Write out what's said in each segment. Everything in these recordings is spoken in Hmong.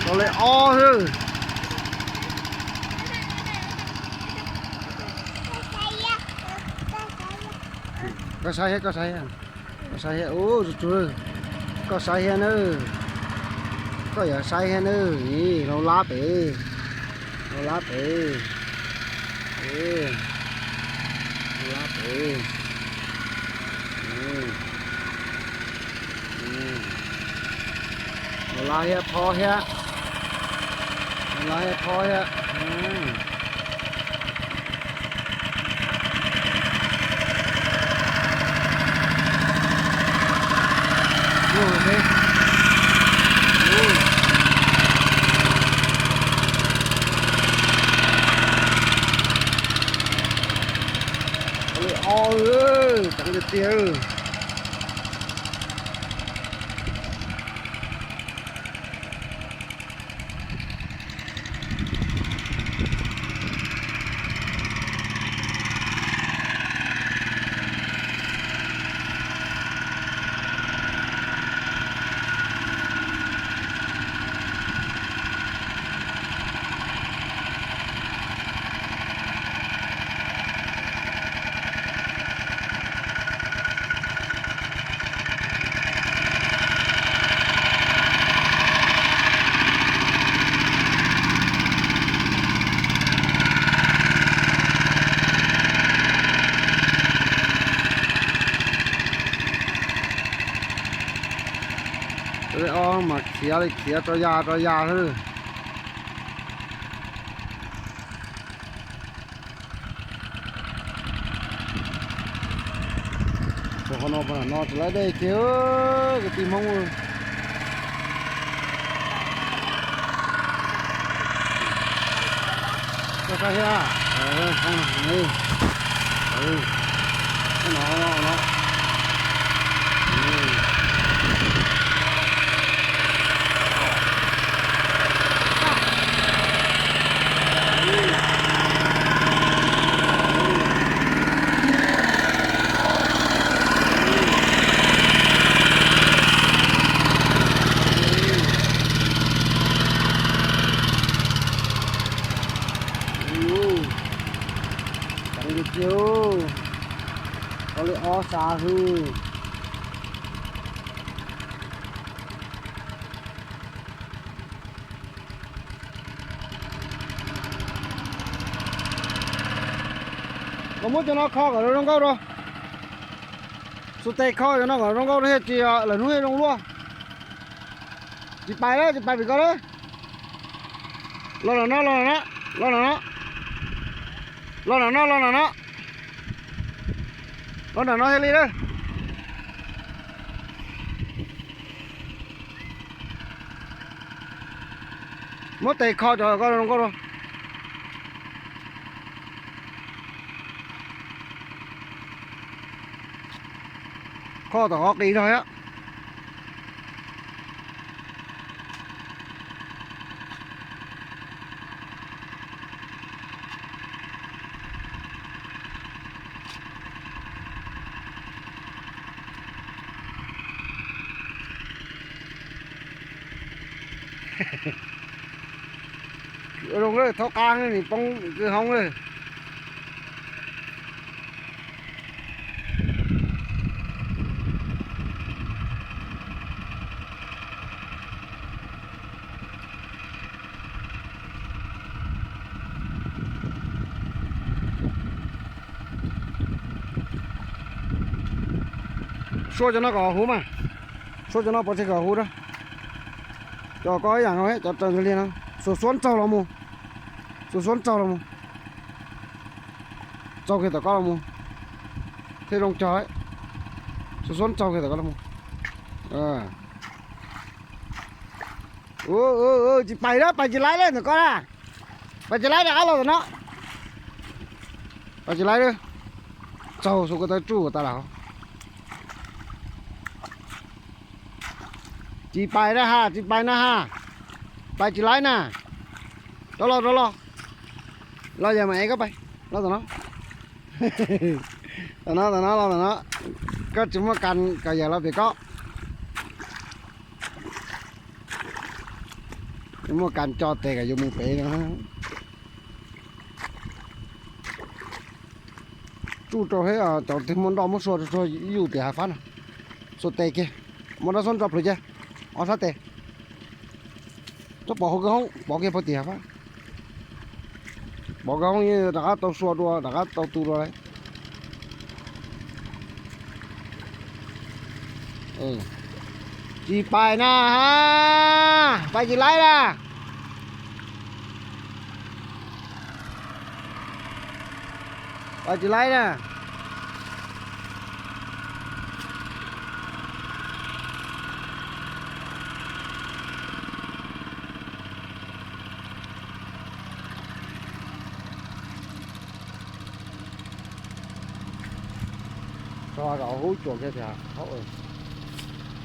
Tau li ob xwb. Koj saib thiab, koj saib thiab. Koj saib thiab, ub, tsuag tsuag. Koj saib thiab nawb. Koj yuav saib thiab nawb. Lau lab pem. Lau lab pem. Lau lab pem. Lau lab thiab phob thiab. Lau lab thiab phob thiab. Ua li ob, tseev tiag tiag. Ob mas khiav li khiav rau ya rau ya xwb. Tus qhov no, no tsis laib dej kiag kwv tij Hmoob. Koj saib thiab. Tau li ob sab xwb. Koj muab cov no kho kom zoo nkauj rau. Xub tes kho cov no kom zoo nkauj rau thiaj tsis lawm hnub zoo luaj. Tsis pais lawm, tsis pais pem koj lawm. Los nram no, los nram no, los nram no. Los nram no, los nram no. Los nram no thiaj li lawm. Muab tes kho cov koj zoo nkauj rau. Kho tom qhov qis no thiab. Zoo lawm, thaub qab nim poob kwj hoob lawm. Suab cov no kom huv mas. Suab cov no pov tseg kom huv na. Cov koj ib yam no, cov raws li no. Xuas xuab ntsaug los mus. Xuas xuab ntsaug los mus. Tsaug kiag tom koj los mus. Thiaj zoo cog. Xuas xuab ntsaug kiag tom koj los mus. Tsis pais lawm, pais tsis laib lawm ntawm koj na. Pais tsis laib lawm, ab los tom no. Pais tsis laib lawm. Tsaug xuas koj tawb tsuj tas lawm. Tsis pais na ha, tsis pais na ha. Pais tsis laib na. Rov los, rov los. Los yog mas es koj pais. Los tom no. Tom no, tom no, los tom no. Koj tsis muaj kas kom yawm los pem koj. Muaj kas co tes kom yus mus pem no. Tsuj rau thiab cov twg muaj nroj muab sua rau yuj tim hav fab no. Sua tes kiag, muab rab xoob tso plhws kiag ob sab tes. Txhob pov hauv kwj hoob, pov kiag puag tim hav fab. Pov kwj hoob rov qab tau sua dua, rov qab tau tu dua lawm. Tsis pais na, pais tsis laib na. Pais tsis laib na. Tso kom hub cuam kiag tias,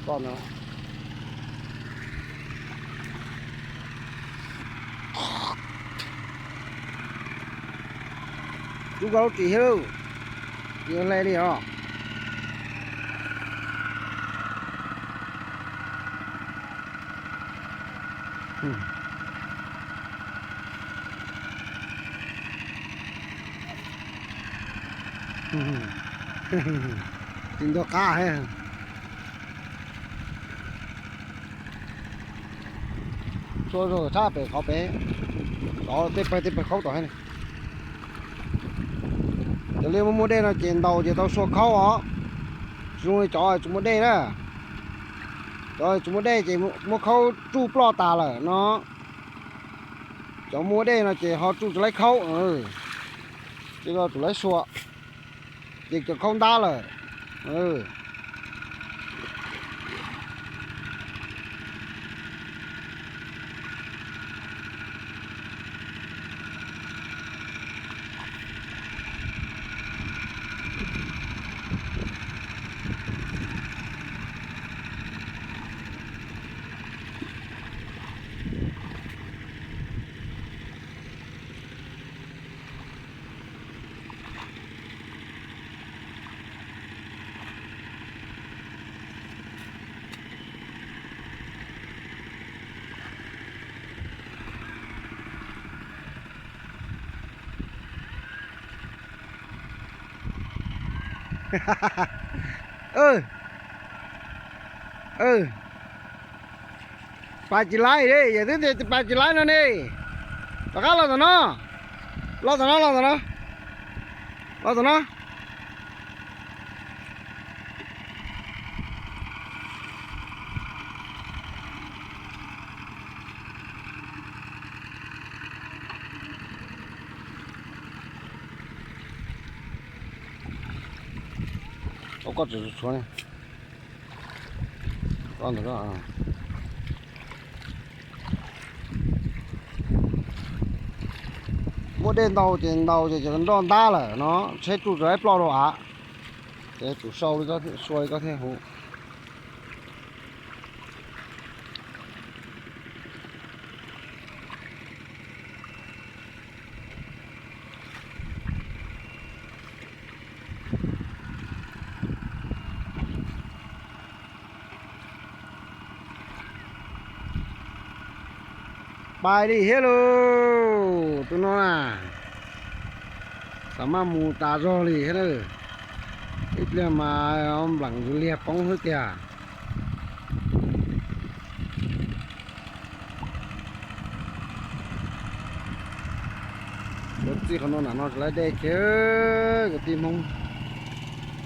koj no. Rub koj lub ris thiab, yuav hle li os. Tsis ntuag qab. Sua zog tshaj pem qhov pem, cov tej pawg tej pawg khaub tom. Cov liaj muaj muaj dej no ces ntaus ces tau sua khaub os. Tsis zoo li cov tsis muaj dej na. Cov tsis muaj dej ces muab khaub tsuj ploj tas lawm no. Cov muaj dej no ces ho tsuj tsis laib khaub. Ces koj tsum laib sua, ces cov khaub ntab lawm. Pais tsis laib li, yog twb tias pais tsis laib no ne. Rov qab los tom no, los tom no, los tom no, los tom no. Koj tseem tshuav ne. Muaj dej ntau ces ntaus ces cov nroj ntab lawm no, tsheb tsuj tsis laib ploj rau av. Ces tsum sau li koj, sua li koj thiaj huv. Pais li thiab lauj, tus no na. Xav maj mus tas zog li thiab na. Ib pliag mas npleem zus liag poob xwb tiag. Ua txij qhov no nram no tsis laib dej kiag kwv tij Hmoob.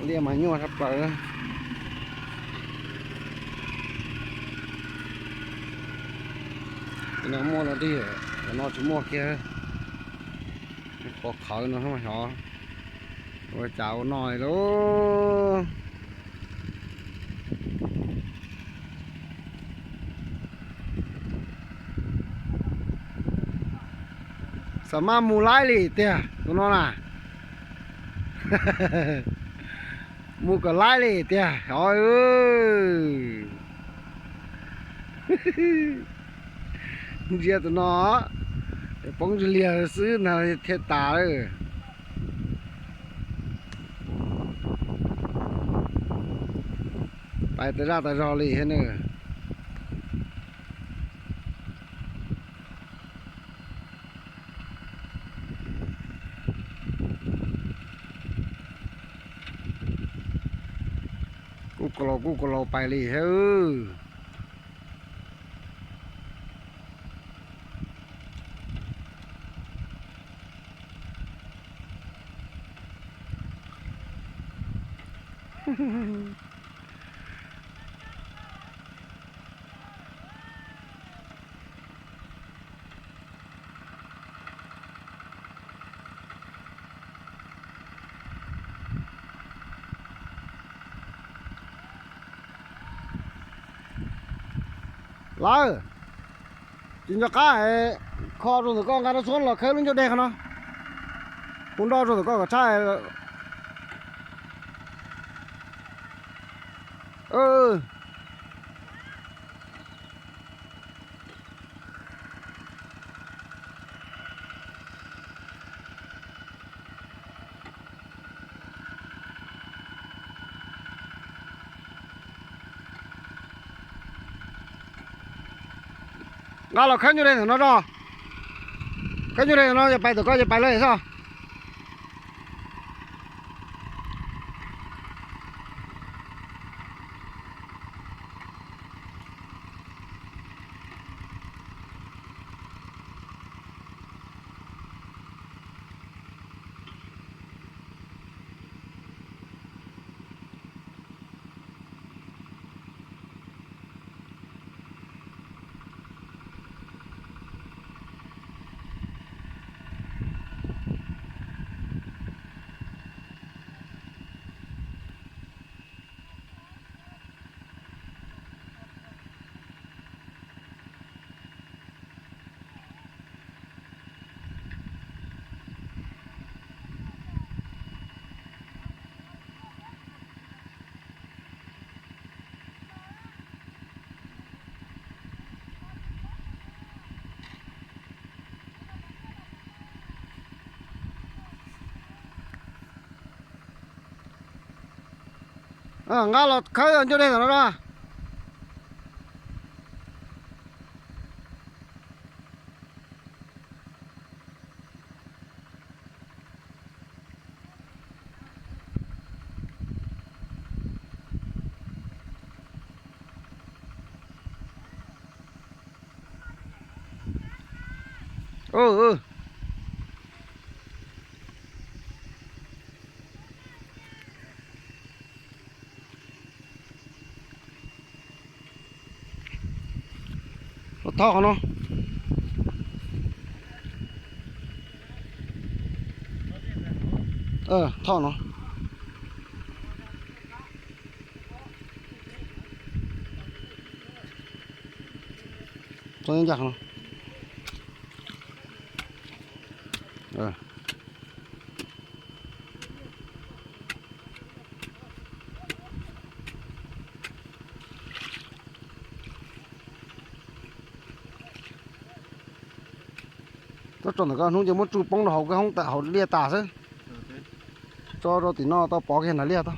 Liaj mas nyuaj tshaj plaws. Qhov no muaj no dig, qhov no tsis muaj kiag. Pov qhawv no xyov ua cas ua no li lauj. Xav maj mus laib li tiag tus no na. Mus kom laib li tiag xyov. Ntsia tus no, poob ntsis liag xwb ntag thiaj tas lawm. Pais tas zaj tas zog li thiab na. Koj los kuj koj los pais li thiab. Lawm, tsis nco qab, kho rau ntawm koj nqa rau txhob los khawb lub ncauj dej qhov no. Kuv nroj rau ntawm koj kom tshaj. Nqa los khawb nyuj dej ntawm no tso. Khawb nyuj dej ntawm no, yog pais tom koj ces pais lawm xwb. Nqa los khawb ncauj dej ntawm no na. Los thauj qhov no. Thauj no. Tso ncaj qhov no. Tso ntawm koj hnub ces muab tsuj poob rau hauv koj hoob tawm hauv liaj tas xwb. Tso rau tim no tau pov kiag nram liaj tau.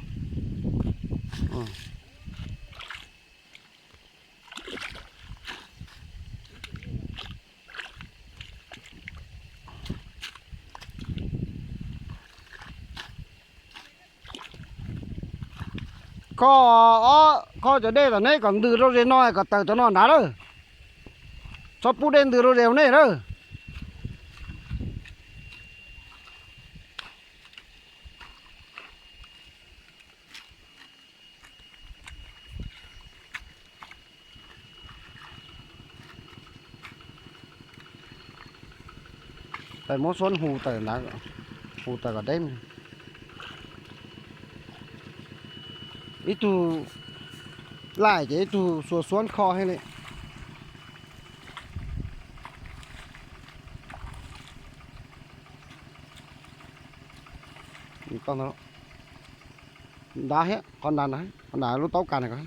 Kho, kho cov dej tom neb kom ntws rau ze no kom tawm cov no nrad lawm. Txhob pub dej ntws rau ze nej lawm. Peb muab xuab hu tawm nrad, hu tawm kom deb. Ib tug laij ces ib tug xuas xuab kho thiab li. Nrad thiab, qhov nrad, qhov nrad lub taub kas na.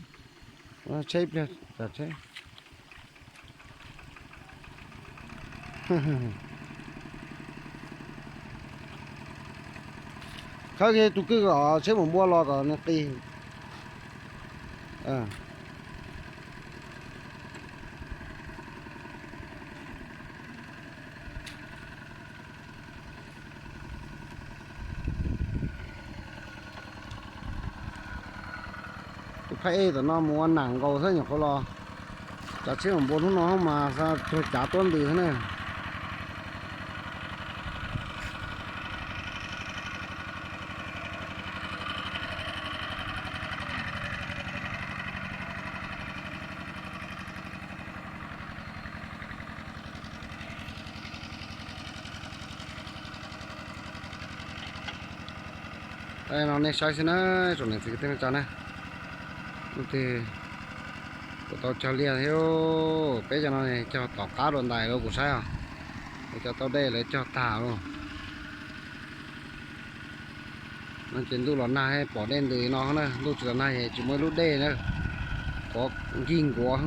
Tsheb pliag, tsheb. Khawb kiag tus kwj kom tsheb mus npua los kom nws qis. Tus Phaib ej tom no mus ua nam nkaus xwb nyuam qhuav los. Cov tsheb npua hnub no mas cuag cav tuab ntws xwb na. No nej saib xwb na, tsoom niam txiv kwv tij neej tsa na, leej twg kuj tau cog liaj thiab. Peb cov no cog tom qab dua ntais lawm kuv saib os, cov tau dej lawv cog tag lawm. No ces ntuj los nag pom dej ntws no na, ntuj tsis los nag es tsis muaj ib lub dej na, qhuav nkig nkuav.